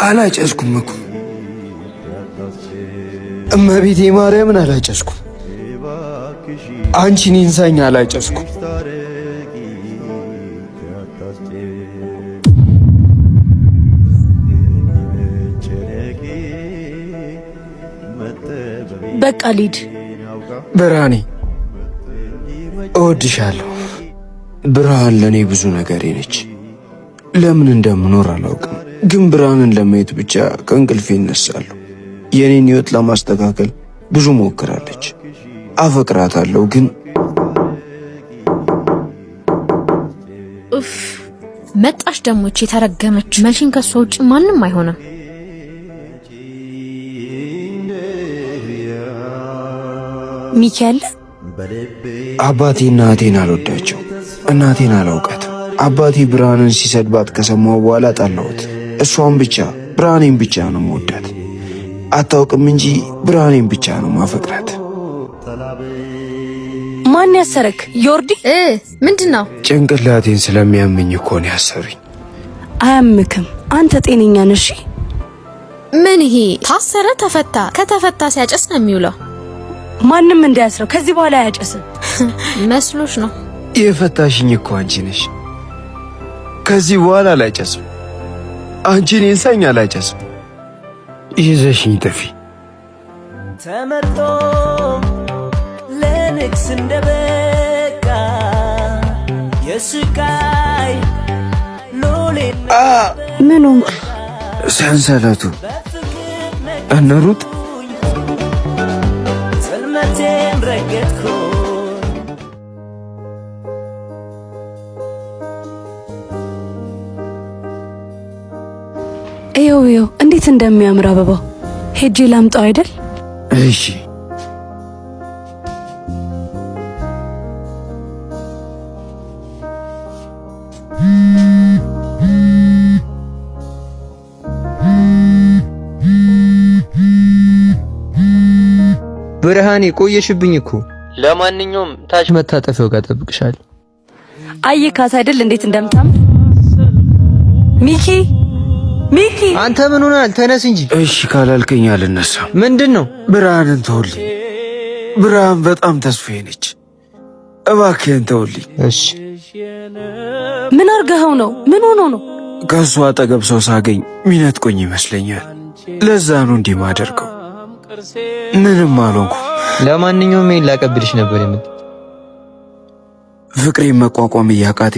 አላጨስኩም እኮ እመቤቴ ማርያምን አላጨስኩም። አንቺን ይንሳኝ አላጨስኩም። በቃ ሊድ ብርሃኔ እወድሻለሁ። ብርሃን ለእኔ ብዙ ነገሬ ነች። ለምን እንደምኖር አላውቅም፣ ግን ብርሃንን ለማየት ብቻ ከእንቅልፌ እነሳለሁ። የእኔን ሕይወት ለማስተካከል ብዙ ሞክራለች። አፈቅራታለሁ ግን ኡፍ መጣሽ ደሞች የተረገመች መቼም ከሷ ውጭ ማንም አይሆንም። ሚኪ አለ። አባቴ እናቴን አልወዳቸው፣ እናቴን አላውቃት። አባቴ ብርሃንን ሲሰድባት ከሰማሁ በኋላ ጠላሁት። እሷን ብቻ ብርሃኔን ብቻ ነው መወዳት። አታውቅም እንጂ ብርሃኔን ብቻ ነው ማፈቅራት። ማን ያሰረክ? ዮርዲ ምንድን ነው? ጭንቅላቴን ስለሚያመኝ እኮ ነው ያሰሩኝ። አያምክም። አንተ ጤነኛ ነሽ? ምን ይሄ ታሰረ ተፈታ፣ ከተፈታ ሲያጨስ ነው የሚውለው። ማንም እንዳያስረው ከዚህ በኋላ አያጨስም። መስሎሽ ነው? የፈታሽኝ እኮ አንቺ ነሽ። ከዚህ በኋላ አላጨስም። አንቺን ይንሳኝ አላጨስም። ይዘሽኝ ጥፊ። ተመርጦ ለንግስ እንደበቃ የስቃይ ሎሌ ምን ሆንክ? ሰንሰለቱ እንሩጥ። ጽልመቴን ረገጥኩ። ይኸው ይኸው እንዴት እንደሚያምር አበባው። ሄጄ ላምጣው አይደል? እሺ። ብርሃኔ ቆየሽብኝ እኮ። ለማንኛውም ታች መታጠፊያው ጋር ጠብቅሻለሁ። አየካት አይደል እንዴት እንደምታምር። ሚኪ ሚኪ፣ አንተ ምን ሆነሃል? ተነስ እንጂ። እሺ ካላልከኝ አልነሳም። ምንድን ነው? ብርሃንን ተውልኝ። ብርሃን በጣም ተስፋዬ ነች። እባክህን ተውልኝ። እሺ ምን አርገኸው ነው? ምን ሆኖ ነው? ከእሱ አጠገብ ሰው ሳገኝ ሚነጥቆኝ ይመስለኛል። ለዛ ነው እንዲህ ማደርገው። ምንም አልሆንኩም። ለማንኛውም ይሄን ላቀብልሽ ነበር የመጣሁት። ፍቅሬን መቋቋም እያቃተኝ